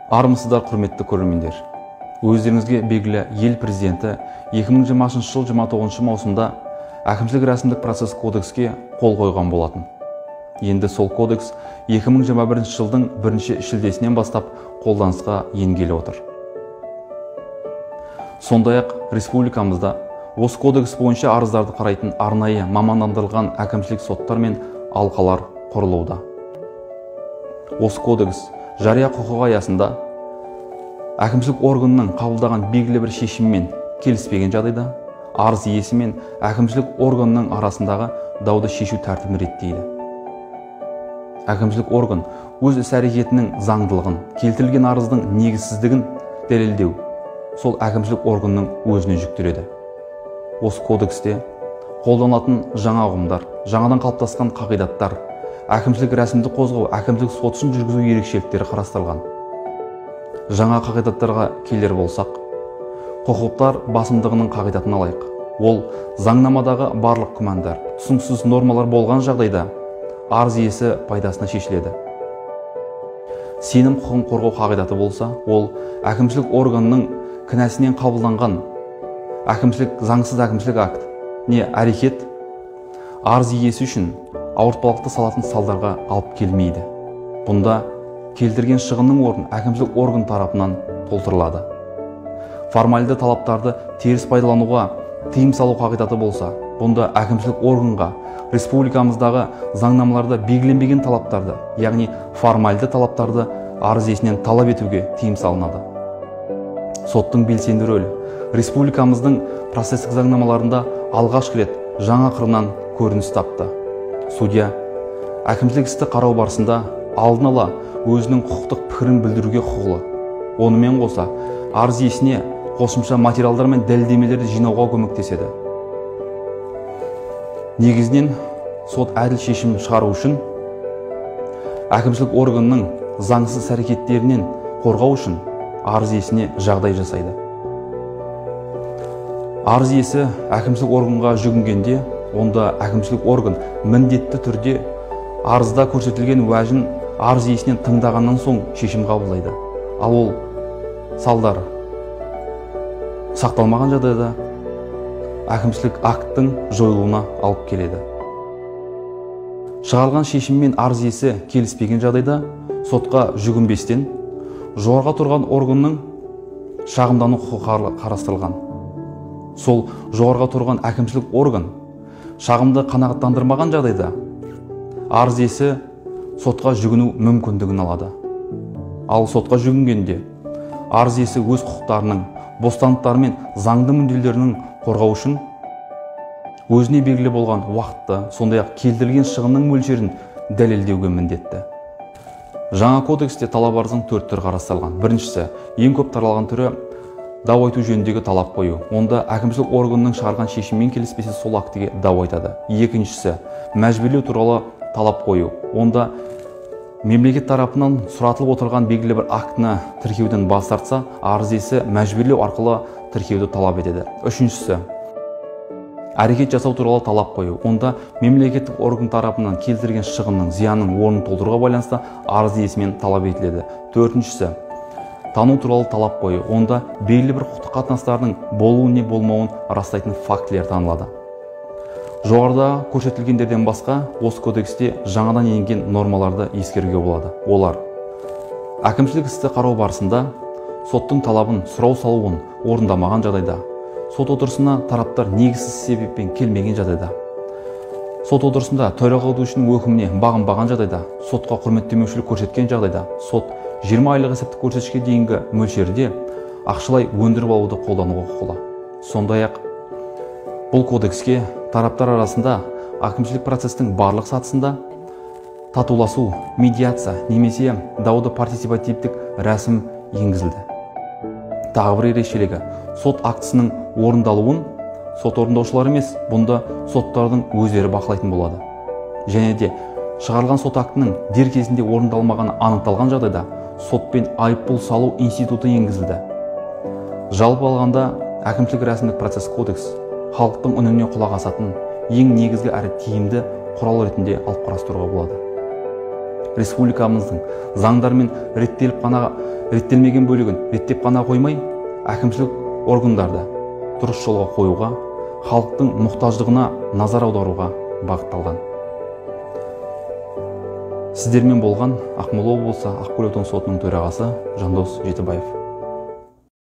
Армысыздар, құрметті көрермендер. Өздеріңізге белгілі, ел президенті 2020 жыл 29 маусымда әкімшілік рәсімдік процесс кодекске қол қойған болатын. Енді сол кодекс 2021 жылдың 1 шілдесінен бастап қолданысқа енгелі отыр. Сондай-ақ республикамызда осы кодекс бойынша арыздарды қарайтын арнайы мамандандырылған әкімшілік соттар мен алқалар құрылуда. Осы кодекс жария құқығы аясында әкімшілік органның қабылдаған белгілі бір шешіммен келіспеген жағдайда арыз иесі мен әкімшілік органның арасындағы дауды шешу тәртібін реттейді. Әкімшілік орган өз іс-әрекетінің заңдылығын, келтірілген арыздың негізсіздігін дәлелдеу сол әкімшілік органның өзіне жүктеледі. Осы кодексте қолданылатын жаңа ұғымдар, жаңадан қалыптасқан қағидаттар, әкімшілік рәсімді қозғау, әкімшілік сот ісін жүргізу ерекшеліктері қарастырылған. Жаңа қағидаттарға келер болсақ, құқықтар басымдығының қағидатын алайық. Ол заңнамадағы барлық күмәндар, түсініксіз нормалар болған жағдайда арыз иесі пайдасына шешіледі. Сенім құқығын қорғау қағидаты болса, ол әкімшілік органның кінәсінен қабылданған әкімшілік заңсыз әкімшілік акт не әрекет арыз иесі үшін ауыртпалықты салатын салдарға алып келмейді. Бұнда келтірген шығынның орны әкімшілік орган тарапынан толтырылады. Формальды талаптарды теріс пайдалануға тыйым салу қағидаты болса, бұнда әкімшілік органға республикамыздағы заңнамаларда белгіленбеген талаптарды, яғни формальды талаптарды арыз иесінен талап етуге тыйым салынады. Соттың белсенді рөлі республикамыздың процестік заңнамаларында алғаш рет жаңа қырынан көрініс тапты. Судья әкімшілік істі қарау барысында алдын ала өзінің құқықтық пікірін білдіруге құқылы. Онымен қоса арыз иесіне қосымша материалдар мен дәлелдемелерді жинауға көмектеседі. Негізінен сот әділ шешім шығару үшін әкімшілік органның заңсыз әрекеттерінен қорғау үшін арыз иесіне жағдай жасайды. Арыз иесі әкімшілік органға жүгінгенде, онда әкімшілік орган міндетті түрде арызда көрсетілген уәжін арыз иесінен тыңдағаннан соң шешім қабылдайды. Ал ол салдар сақталмаған жағдайда әкімшілік акттың жойылуына алып келеді. Шығарылған шешіммен арыз иесі келіспеген жағдайда сотқа жүгінбестен жоғарғы тұрған органның шағымдану құқығы қарастырылған. Сол жоғарғы тұрған әкімшілік орган шағымды қанағаттандырмаған жағдайда арыз иесі сотқа жүгіну мүмкіндігін алады. Ал сотқа жүгінгенде арыз иесі өз құқықтарының, бостандықтары мен заңды мүдделерінің қорғау үшін өзіне белгілі болған уақытты, сондай-ақ келтірілген шығынның мөлшерін дәлелдеуге міндетті. Жаңа кодексте талап арыздың 4 түрі қарастырылған. Біріншісі, ең көп таралған түрі дау айту жөніндегі талап қою. Онда әкімшілік органның шығарған шешіммен келіспесе сол актіге дау айтады. Екіншісі, мәжбүрлеу туралы талап қою. Онда мемлекет тарапынан сұратылып отырған белгілі бір актіні тіркеуден бас тартса, арыз иесі мәжбүрлеу арқылы тіркеуді талап етеді. Үшіншісі, әрекет жасау туралы талап қою. Онда мемлекеттік орган тарапынан келтірген шығынның, зиянның орнын толтыруға байланысты арыз иесімен талап етіледі. Төртіншісі, тану туралы талап қою. Онда белгілі бір құқықтық қатынастардың болуы не болмауын растайтын фактілер танылады. Жоғарыда көрсетілгендерден басқа осы кодексте жаңадан енген нормаларды ескеруге болады. Олар: әкімшілік істі қарау барысында соттың талабын, сұрау салуын орындамаған жағдайда, сот отырысына тараптар негізсіз себеппен келмеген жағдайда, сот отырысында төрағалық етушінің өкіміне бағынбаған жағдайда, сотқа құрметтемеушілік көрсеткен жағдайда сот 20 айлық есептік көрсеткішке дейінгі мөлшерде ақшалай өндіріп алуды қолдануға құқылы. Сондай-ақ бұл кодекске тараптар арасында әкімшілік процестің барлық сатысында татуласу, медиация немесе дауды партиципативтік рәсім енгізілді. Тағы бір ерекшелігі, сот актісінің орындалуын сот орындаушылар емес, бұнда соттардың өздері бақылайтын болады. Және де шығарылған сот актінің дер кезінде орындалмағаны анықталған жағдайда сотпен айыппұл салу институты енгізілді. Жалпы алғанда әкімшілік рәсімдік процесс кодекс халықтың үніне құлақ асатын ең негізгі әрі тиімді құрал ретінде алып қарастыруға болады. Республикамыздың заңдармен реттеліп қана реттелмеген бөлігін реттеп қана қоймай, әкімшілік органдарды дұрыс жолға қоюға, халықтың мұқтаждығына назар аударуға бағытталған. Сіздермен болған Ақмола облысы Ақкөл ауданы сотының төрағасы Жандос Жетібаев.